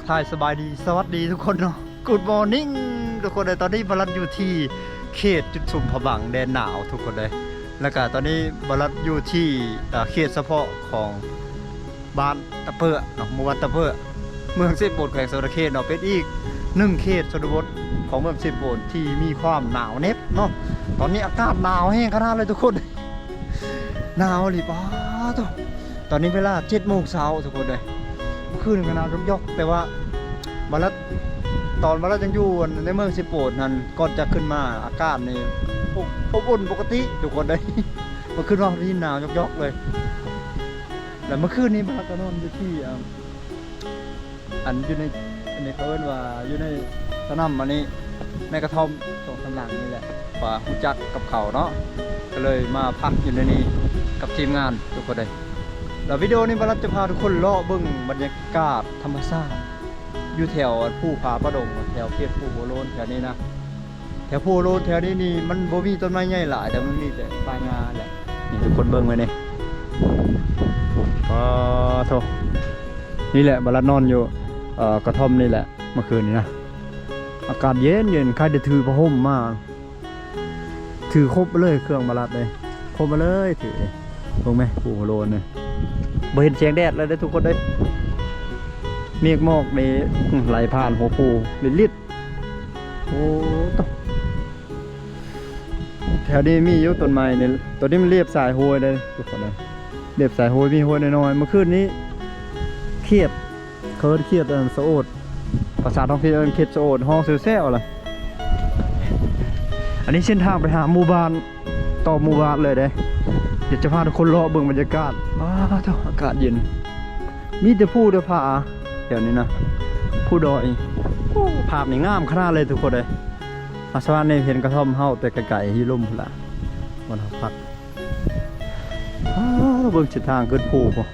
ທັກທາຍສະບາຍດີ ສະຫວັດດີທຸກຄົນເນາະ Good morning ທຸກຄົນເອີຍ. ຕອນນີ້ບາລັດຢູ່ທີ່ເຂດຈຸດສຸມພະບັງແດນໜາວທຸກຄົນເອີຍ. ແລ້ວກະຕອນນີ້ບາລັດຢູ່ທີ່ ເອີ ເຂດສະເພາະຂອງບ້ານຕະເປີະເນາະ ໝູ່ບ້ານຕະເປີະ ເມືອງເຊໂປນ ແຂວງສະຫວັນນະເຂດເນາະ. ເປັນອີກໜຶ່ງເຂດຊົນນະບົດຂອງເມືອງເຊໂປນທີ່ມີຄວາມໜາວເໜັບເນາະ. ຕອນນີ້ອາກາດໜາວແຮງຂະໜາດເລີຍທຸກຄົນ. ໜາວອີ່ຫຼີ ປາໂທ້. ຕອນນີ້ເວລາເຈັດໂມງເຊົ້າທຸກຄົນເອີຍ. ເມື່ອຄືນກໍໜາວຢອກໆ ແຕ່ວ່າບາລັດ ຕອນບາລັດຍັງຢູ່ໃນເມືອງເຊໂປນຫັ້ນ ກ່ອນຈະຂຶ້ນມາ ອາກາດນີ້ອົບ ອົບອຸ່ນປົກກະຕິທຸກຄົນເອີຍ. ເມື່ອຄືນວ່ານີ້ໜາວຢອກໆເລີຍ. ແລ້ວເມື່ອຄືນນີ້ບາລັດກໍນອນຢູ່ທີ່ ອ່າ ອັນຢູ່ໃນ ອັນນີ້ເຂົາເອີ້ນວ່າຢູ່ໃນສະໜາມ ອັນນີ້ໃນກະທ່ອມສອງສາມຫຼັງນີ້ແຫຼະ ວ່າຮູ້ຈັກກັບເຂົາເນາະ ກໍເລີຍມາພັກຢູ່ໃນນີ້ກັບທີມງານທຸກຄົນເດ້. ແລ້ວວິດີໂອນີ້ບາລັດຈະພາທຸກຄົນເລາະເບິ່ງບັນຍາກາດທຳມະຊາດຢູ່ແຖວພູຜາປະດົງ ແຖວເຂດພູຫົວໂລ້ນແຖວນີ້ນະ. ແຖວພູໂລນແຖວນີ້ນີ້ມັນບໍ່ມີຕົ້ນໄມ້ໃຫຍ່ຫຼາຍ ແຕ່ມັນມີແຕ່ປ່າຫຍ້າແຫຼະ. ນີ້ທຸກຄົນເບິ່ງໄວ້ນີ້ ປາໂທ້. ນີ້ແຫຼະ ບາລັດນອນຢູ່ ເອີ ກະທ່ອມນີ້ແຫຼະ ເມື່ອຄືນນີ້ນະ. ອາກາດເຢັນໆ ໃຄແຕ່ຖືຜ້າຫົ່ມມາ ຖືຄົບມາເລີຍ ເຄື່ອງບາລັດເລີຍ ຄົບມາເລີຍ ຖືນີ້. ເບິ່ງແມ ພູໂລນນີ້ ບໍ່ເຫັນແສງແດດເລີຍເດ້ທຸກຄົນເດ້. ເມກໝອກນີ້ ອື ໄຫຼຜ່ານຫົວພູລິດໆ. ໂອ້ ໂຕ ແຖວນີ້ມີຢູ່ຕົ້ນໄມ້ນີ້ ໂຕນີ້ມັນລຽບສາຍຫ້ວຍເດ້ທຸກຄົນເດ້. ລຽບສາຍຫ້ວຍ ມີຫ້ວຍນ້ອຍໆ. ເມື່ອຄືນນີ້ ຂຽດ ເຂົາເອີ້ນຂຽດ ອັນ ສະໂອດ ພາສາທ້ອງຖິ່ນເອີ້ນຂຽດສະໂອດ ຮ້ອງແຊວໆ ລະ. ອັນນີ້ເສັ້ນທາງໄປຫາໝູ່ບ້ານ ຕໍ່ໝູ່ບ້ານເລີຍເດ້. ດຽວຈະພາທຸກຄົນເລາະເບິ່ງບັນຍາກາດ. ປາໂທ້ ອາກາດເຢັນ ມີແຕ່ພູແຕ່ຜາແຖວນີ້ນະ ພູດອຍ. ໂອ້ ພາບນີ້ງາມຂະໜາດເລີຍທຸກຄົນເອີຍ. ມາສະຫວັນນີ້ເຫັນກະທ່ອມເຮົາແຕ່ໄກໆ ຢູ່ລຸ່ມພຸ້ນລະ ບ່ອນເຮົາພັກ. ອ້າວ ເບິ່ງເສັ້ນທາງຂຶ້ນພູພຸ້ນ.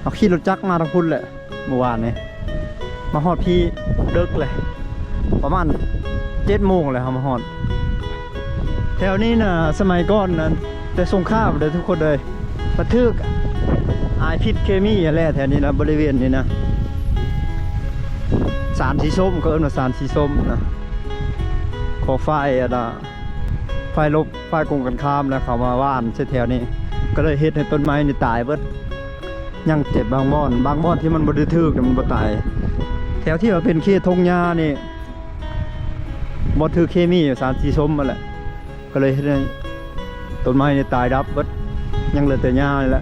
ເຮົາຂີ່ລົດຈັກມາທາງພຸ້ນແຫຼະ ເມື່ອວານນີ້ ມາຮອດພີ້ເດິກເລີຍ ປະມານເຈັດໂມງແລ້ວເຮົາມາຮອດ. ແຖວນີ້ນະ ສະໄໝກ່ອນນັ້ນ ແຕ່ສົງຄາມເດີທຸກຄົນເອີຍ ມາຖືກອາຍພິດເຄມີຫັ້ນແຫຼະ. ແຖວນີ້ນະ ບໍລິເວນນີ້ນະ ສານສີສົ້ມ ເຂົາເອີ້ນວ່າສານສີສົ້ມນະ ຂອງຝ່າຍ ອັນນະ ຝ່າຍລົບ ຝ່າຍກົງກັນຂ້າມ ແລ້ວເຂົາມາຫວ່ານໃສ່ແຖວນີ້ ກໍເລີຍເຮັດໃຫ້ຕົ້ນໄມ້ນີ້ຕາຍເບິດ. ຍັງແຕ່ບາງບ່ອນ ບາງບ່ອນທີ່ມັນບໍ່ໄດ້ຖືກ ມັນບໍ່ຕາຍ. ແຖວທີ່ວ່າເປັນເຂດທົ່ງຫຍ້ານີ້ ບໍ່ຖືກເຄມີ ສານສີສົ້ມຫັ້ນແຫຼະ ກໍເລີຍເຮັດໃຫ້ຕົ້ນໄມ້ນີ້ຕາຍດັບເບິດ. ຍັງເຫຼືອແຕ່ຫຍ້ານີ້ແຫຼະ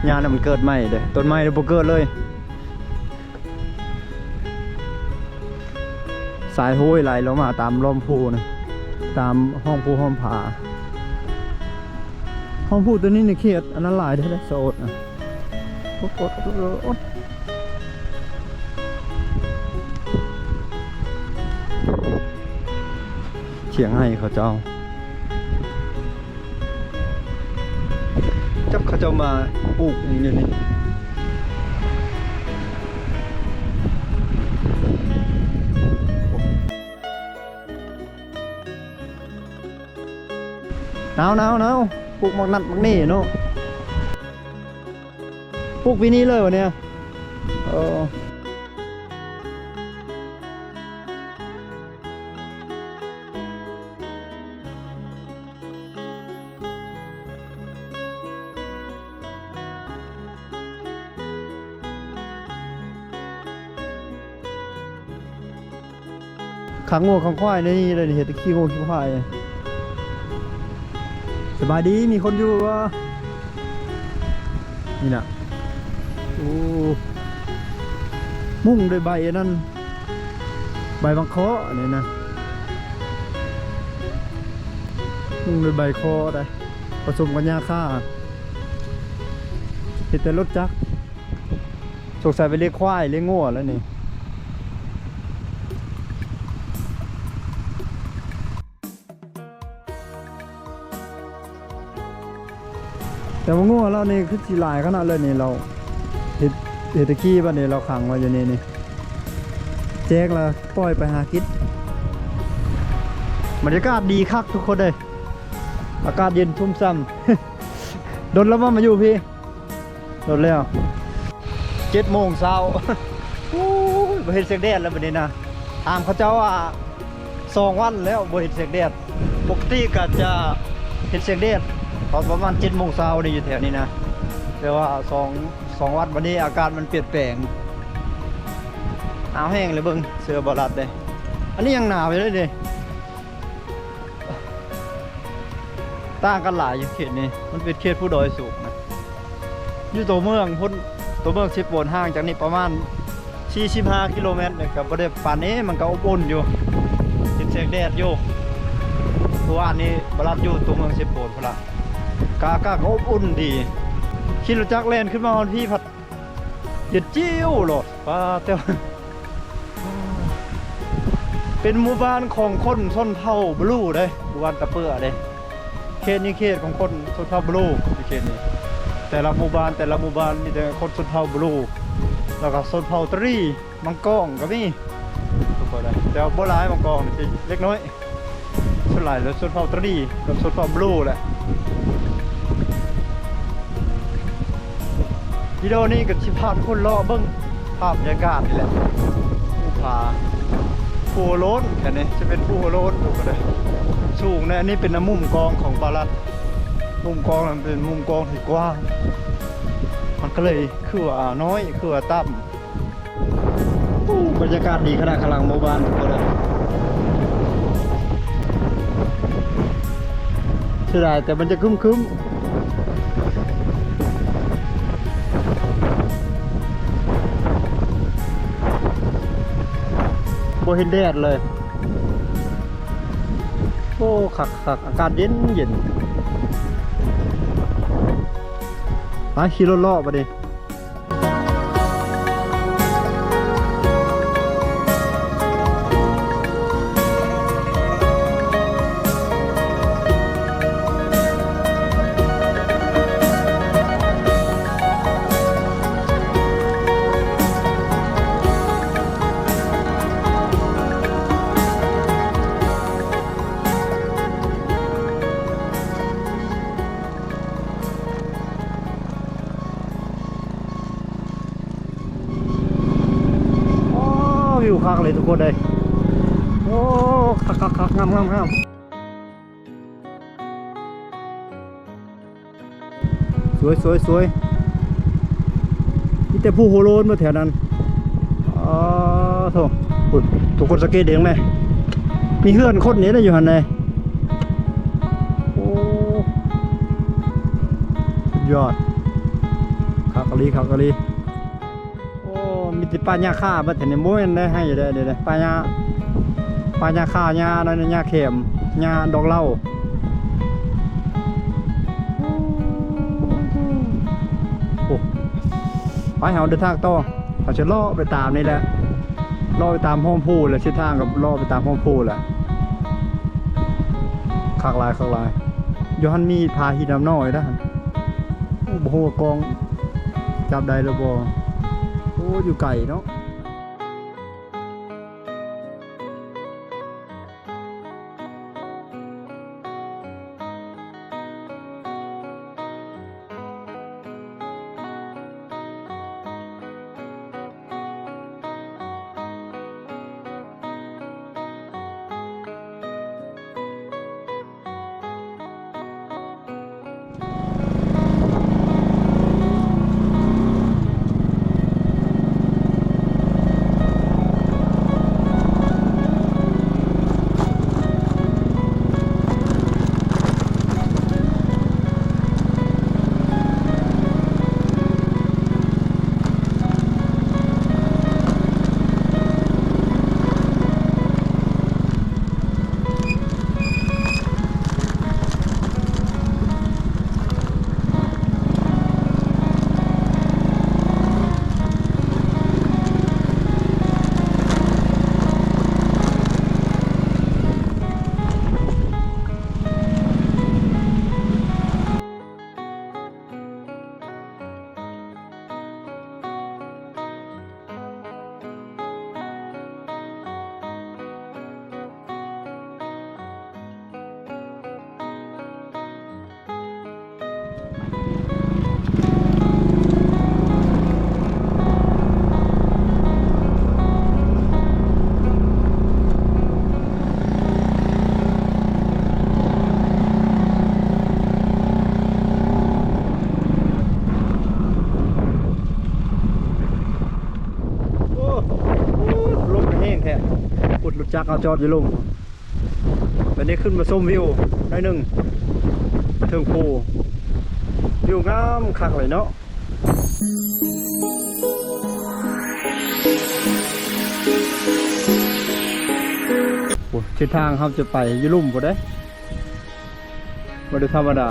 ຫຍ້ານີ້ມັນເກີດໃໝ່ເດ້ ຕົ້ນໄມ້ນີ້ບໍ່ເກີດເລີຍ. ສາຍຫ້ວຍໄຫຼລົງມາຕາມລ້ອມພູນະ ຕາມຮ່ອງພູຮ່ອມຜາ. ຮ່ອງພູຕົວນີ້ໃນເຂດອັນນັ້ນຫຼາຍເດ້ ສະໂອດນະ. ໂອດ ໂອດ ໂອດ ໂອດ ຖຽງໄຮ່ເຂົາເຈົ້າ. ຈັກເຂົາເຈົ້າມາປູກຫຍັງຢູ່ນີ້. ໜາວໆໆ ປູກໝາກນັດໝາກນີ້ເນາະ. ປູກປີນີ້ເລີຍວະນີ້. ເອີ. ຂັງງົວຂັງຄວາຍໃນນີ້ເລີຍ ເຮັດແຕ່ຂີ້ງົວຂີ້ຄວາຍ. ສະບາຍດີ ມີຄົນຢູ່ບໍ່? ນີ້ນະ ໂອ້ ມຸງດ້ວຍໃບອັນນັ້ນ ໃບບັງເຄາະນີ້ນະ ມຸງດ້ວຍໃບເຄາະໄດ໋ ປະສົມກັບຫຍ້າຄາ ເຮັດແຕ່ລົດຈັກ ສົງໄສໄປລ້ຽງຄວາຍລ້ຽງງົວແລ້ວນີ້. ແຕ່ວ່າງົວລາວນີ້ຄືຊິຫຼາຍຂະໜາດເລີຍນີ້ ລາວເຮັດ ເຮັດຕະກີ້ ບັດນີ້ລາວຂັງໄວ້ຢູ່ນີ້ນີ້ ແຈກແລ້ວປ່ອຍໄປຫາກິນ. ບັນຍາກາດດີຄັກທຸກຄົນເອີຍ ອາກາດເຢັນຊຸ່ມຊ່ຳ. ດົນແລ້ວບໍ່ມາຢູ່ພີ້? ດົນແລ້ວ ເຈັດໂມງເຊົ້າ. ໂອ້ຍ ບໍ່ເຫັນແສງແດດແລ້ວບັດນີ້ນະ. ຖາມເຂົາເຈົ້າວ່າສອງວັນແລ້ວບໍ່ເຫັນແສງແດດ. ປົກກະຕິກໍຈະເຫັນແສງແດດຕອນປະມານເຈັດໂມງເຊົ້ານີ້ຢູ່ແຖວນີ້ນະ. ແຕ່ວ່າສອງ ສອງວັນມານີ້ອາກາດມັນປ່ຽນແປງ. ໜາວແຮງເລີຍ ເບິ່ງເສື້ອບໍ່ລັດເດ້. ອັນນີ້ຍັງໜາວຢູ່ເດ້ນີ້. ຕ່າງກັນຫຼາຍຢູ່ເຂດນີ້. ມັນເປັນເຂດພູດອຍສູງນະ. ຢູ່ຕົວເມືອງພຸ້ນ ຕົວເມືອງເຊໂປນຫ່າງຈາກນີ້ປະມານສີ່ສິບຫ້າກິໂລແມັດ ກໍບໍ່ໄດ້ປານນີ້. ມັນກໍອົບອຸ່ນຢູ່ ເຫັນແສງແດດຢູ່. ເມື່ອວານນີ້ບາລັດຢູ່ຕົວເມືອງເຊໂປນພຸ້ນລະ ກະອາກາດກໍອົບອຸ່ນດີ. ຂີ່ລົດຈັກແລ່ນຂຶ້ນມາຮອດພີ້ພັດ ເຢັນຈິ້ວໂລດ. ປາແຕ່ ເປັນໝູ່ບ້ານຂອງຄົນຊົນເຜົ່າບລູເດ້ ໝູ່ບ້ານຕາເປືອເດ້. ເຂດນີ້ເຂດຂອງຄົນຊົນເຜົ່າບລູ ເຂດນີ້ ແຕ່ລະໝູ່ບ້ານ ແຕ່ລະໝູ່ບ້ານມີແຕ່ຄົນຊົນເຜົ່າບລູ ແລ້ວກໍຊົນເຜົ່າຕະຣີ ມັງກອງກໍມີ ແຕ່ວ່າບໍ່ຫຼາຍ. ມັງກອງນີ້ຊິເລັກນ້ອຍ. ສ່ວນຫຼາຍແລ້ວຊົນເຜົ່າຕະຣີກັບຊົນເຜົ່າບລູແຫຼະ. ວິດີໂອນີ້ກໍຊິພາທຸກຄົນເລາະເບິ່ງພາບບັນຍາກາດນີ້ແຫຼະ. ພູຜາ ພູຫົວໂລ້ນ ແຖວນີ້ຈະເປັນພູຫົວໂລ້ນ ທຸກຄົນເອີຍ. ສູງແດ່. ອັນນີ້ເປັນມຸມກອງຂອງບາລັດ. ມຸມກອງນັ້ນເປັນມຸມກອງທີ່ກວ້າງ ມັນກໍເລີຍຄືວ່ານ້ອຍ ຄືວ່າຕ່ຳ. ໂອ້ ບັນຍາກາດດີຂະໜາດຂ້າງຫຼັງໝູ່ບ້ານພຸ້ນນະ. ເສຍດາຍແຕ່ມັນຈະຄຶ້ມໆ. ບໍ່ເຫັນແດດເລີຍ. ໂອ້ ຄັກໆ ອາກາດເຢັນໆ. ໄປຂີ່ລົດເລາະບາດນີ້. ໂອ້ ວິວຄັກເລີຍທຸກຄົນເອີຍ. ໂອ້ ຄັກໆໆ ງາມໆໆ. ສວຍໆໆ. ມີແຕ່ພູໂຫໂລນໝົດແຖວນັ້ນ. ອໍ ໂທ້ ພຸ້ນ ທຸກຄົນສັງເກດເບິ່ງແມ ມີເຮືອນຄົນນີ້ນະຢູ່ຫັ້ນນະ. ໂອ້ ສຸດຍອດ ຄັກອີ່ຫຼີ ຄັກອີ່ຫຼີ. ໂອ້ ມີແຕ່ປ່າຫຍ້າຄາເບິດແຖວນີ້. ບໍ່ແມ່ນໄດ້ໄຮ່ເດ້ ເດ້ ເດ້ ປ່າຫຍ້າ ປ່າຫຍ້າຄາ ຫຍ້ານັ້ນ ຫຍ້າແຄມ ຫຍ້າດອກເຫຼົ້າ. ໂອ້ ໄປ ເຮົາເດີນທາງຕໍ່. ເຮົາຈະເລາະໄປຕາມນີ້ແຫຼະ ເລາະໄປຕາມຮ່ອມພູແຫຼະ. ເສັ້ນທາງກໍເລາະໄປຕາມຮ່ອມພູແຫຼະ. ຄັກຫຼາຍ ຄັກຫຼາຍ. ຢູ່ຫັ້ນມີຜາຫີນນ້ຳນ້ອຍນະ. ໂອ້ ບໍ່ຮູ້ວ່າກ້ອງຈັບໄດ້ຫຼືບໍ່. ໂອ້ ຢູ່ໄກເນາະ. ໂ ເຮົາຈອດຢູ່ລຸ່ມ ບັດນີ້ຂຶ້ນມາຊົມວິວໜ້ອຍໜຶ່ງ ເທິງພູ ວິວງາມຄັກເລີຍເນາະ. ໂອ້ ທິດທາງເຮົາຈະໄປຢູ່ລຸ່ມພຸ້ນເດ້ ບໍ່ໄດ້ທຳມະດາ.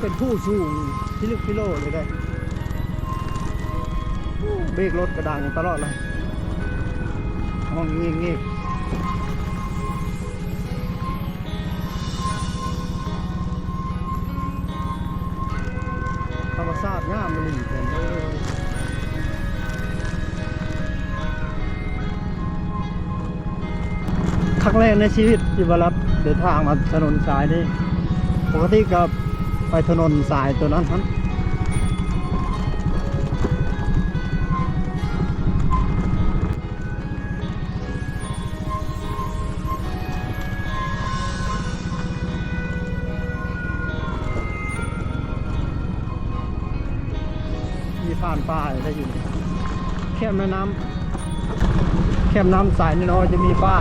ເປັນພູສູງພິລຶກພິໂລເລີຍເດ້ ເບຣກລົດກະດັງຕະຫຼອດເລີຍ ຮ້ອງງຽກໆ. ທຳມະຊາດງາມອີ່ຫຼີເພິ່ນເອີຍ. ຄັ້ງແລກໃນຊີວິດທີ່ວ່າລັດເດີນທາງມາຖະໜົນສາຍນີ້ ປົກກະຕິກໍໄປຖະໜົນສາຍໂຕນັ້ນຫັ້ນ. ມີຜ່ານປ່າໄດ້ຢູ່ ແຄມແມ່ນ້ຳ ແຄມນ້ຳສາຍນ້ອຍໆ ຈະມີປ່າ.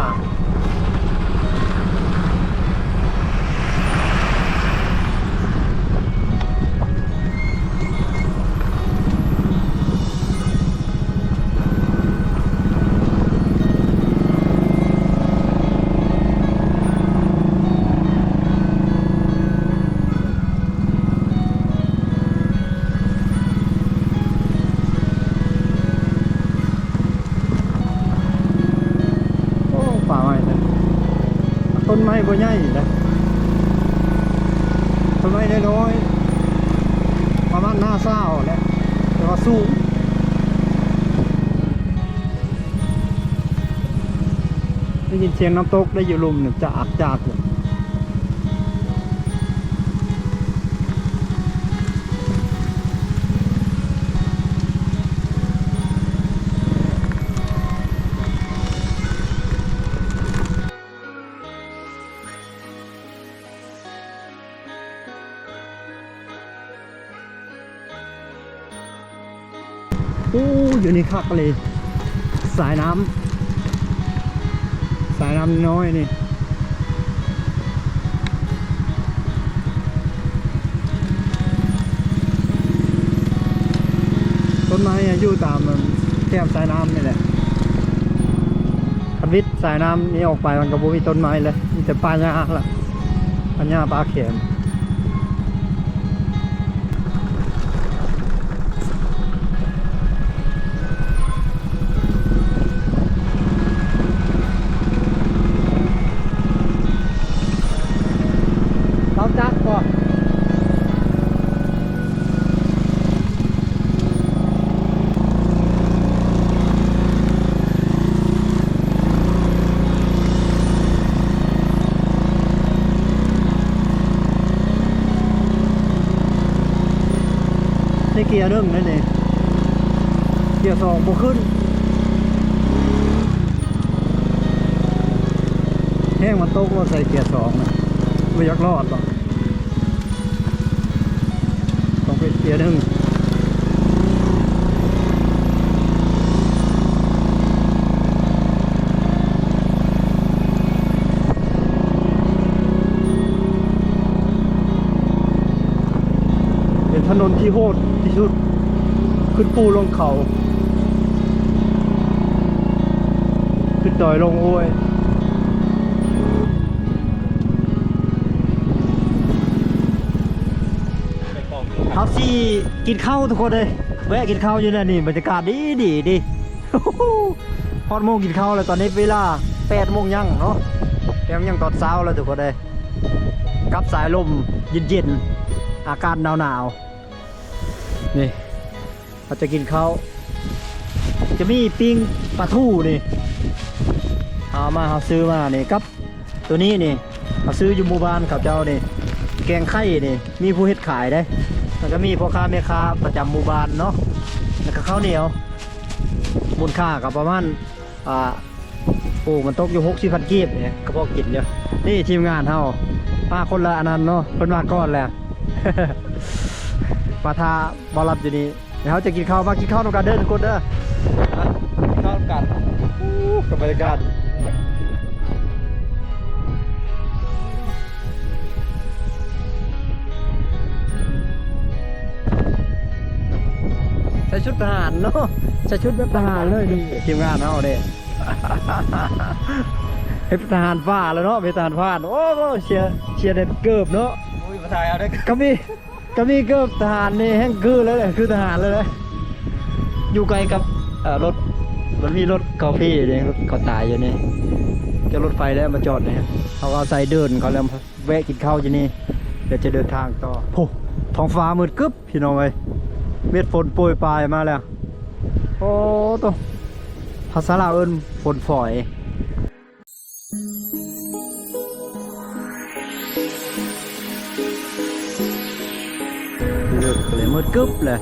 ໂອ້ ປ່າໄມ້ເດ້ ຕົ້ນໄມ້ບໍ່ໃຫຍ່ເດ້ ຕົ້ນໄມ້ນ້ອຍໆ ປະມານໜ້າຊາວແຫຼະ ແຕ່ວ່າສູງ. ໄດ້ຍິນສຽງນ້ຳຕົກ ໄດ້ຢູ່ລຸ່ມນີ້ຈາກໆ ຢູ່. ໂອ້ ຢູ່ນີ້ຄັກເລີຍ ສາຍນ້ຳ ສາຍນ້ຳນ້ອຍນີ້ ຕົ້ນໄມ້ຢູ່ຕາມແຄມສາຍນ້ຳນີ້ແຫຼະ ຄັນວິດ ສາຍນ້ຳນີ້ອອກໄປ ມັນກໍບໍ່ມີຕົ້ນໄມ້ເລີຍ ມີແຕ່ປ່າຫຍ້າລະ ປ່າຫຍ້າປ່າແຄມ. ເຮົາຈັກບໍ່? ໃນເກຍໜຶ່ງນັ້ນເອງ ເກຍສອງບໍ່ຂຶ້ນ ແຮງມັນຕົກລົງໃສ່ເກຍສອງນະ ບໍ່ຢາກລອດດອກ. ຕ້ອງເປັນເກຍໜຶ່ງ ເປັນຖະໜົນທີ່ໂຫດທີ່ສຸດ ຂຶ້ນພູລົງເຂົາ ຂຶ້ນດອຍລົງຫ້ວຍ. ເຮົາຊິກິນເຂົ້າທຸກຄົນເອີຍ ແວະກິນເຂົ້າຢູ່ແຖວນີ້ ບັນຍາກາດດີໆ ດີ ຮອດໂມງກິນເຂົ້າແລ້ວ ຕອນນີ້ເວລາແປດໂມງຍັງເນາະ ແປດໂມງຍັງຕອນເຊົ້າແລ້ວທຸກຄົນເອີຍ ກັບສາຍລົມເຢັນໆ ອາກາດໜາວໆ ນີ້ ເຮົາຈະກິນເຂົ້າ ຈະມີປີ້ງປາທູນີ້ ເຮົາເອົາມາ ເຮົາຊື້ມານີ້ ກັບໂຕນີ້ນີ້ ເຮົາຊື້ຢູ່ໝູ່ບ້ານເຂົາເຈົ້ານີ້ ແກງໄຂ່ນີ້ ມີຜູ້ເຮັດຂາຍເດ້ ແລ້ວກໍມີພໍ່ຄ້າແມ່ຄ້າປະຈຳໝູ່ບ້ານເນາະ ແລ້ວກໍເຂົ້າໜຽວ ມູນຄ່າກໍປະມານ ອ່າ ໂອ້ ມັນຕົກຢູ່ຫົກສິບພັນກີບນີ້ ກໍພໍກິນຢູ່. ນີ້ທີມງານເຮົາ ມາຄົນລະອັນນັ້ນເນາະ ເພິ່ນມາກ່ອນແລ້ວ ມາຖ້າບ່າວລັດຢູ່ນີ້ ດຽວເຮົາຈະກິນເຂົ້າ ມາກິນເຂົ້ານຳກັນເດີທຸກຄົນເດີ ມາກິນເຂົ້ານຳກັນ. ໂອ້ ກັບບັນຍາກາດ ໃສ່ຊຸດທະຫານເນາະ ໃສ່ຊຸດແບບທະຫານເລີຍນີ້ ທີມງານເຮົາເດ້ ເປັນທະຫານປ່າແລ້ວເນາະ ເປັນທະຫານຜ່ານ. ໂອ້ ເຊຍ ເຊຍໄດ້ເກີບເນາະ ໂອ້ຍ ບໍ່ຖ່າຍເອົາເດ້ ກໍມີ ກໍມີເກີບທະຫານນີ້ແຮ່ງຄືເລີຍ ຄືທະຫານເລີຍ ຢູ່ໃກ້ກັບ ເອີ ລົດ ມັນມີລົດເຂົາເພເດ້ ລົດເຂົາຕາຍຢູ່ນີ້ ຈະລົດໄຟແລ້ວມາຈອດນີ້ ເຮົາກໍອາໄສເດີນເຂົາແລ້ວ ແວະກິນເຂົ້າຢູ່ນີ້ ແລ້ວຈະເດີນທາງຕໍ່. ໂອ້ ທ້ອງຟ້າມືດກຶບ ພີ່ນ້ອງເອີຍ ເມັດຝົນໂປຍປາຍມາແລ້ວ. ໂອ້ໂຕ ພາສາລາວເອີ້ນຝົນຝອຍ. ມືດກຶບເລີຍ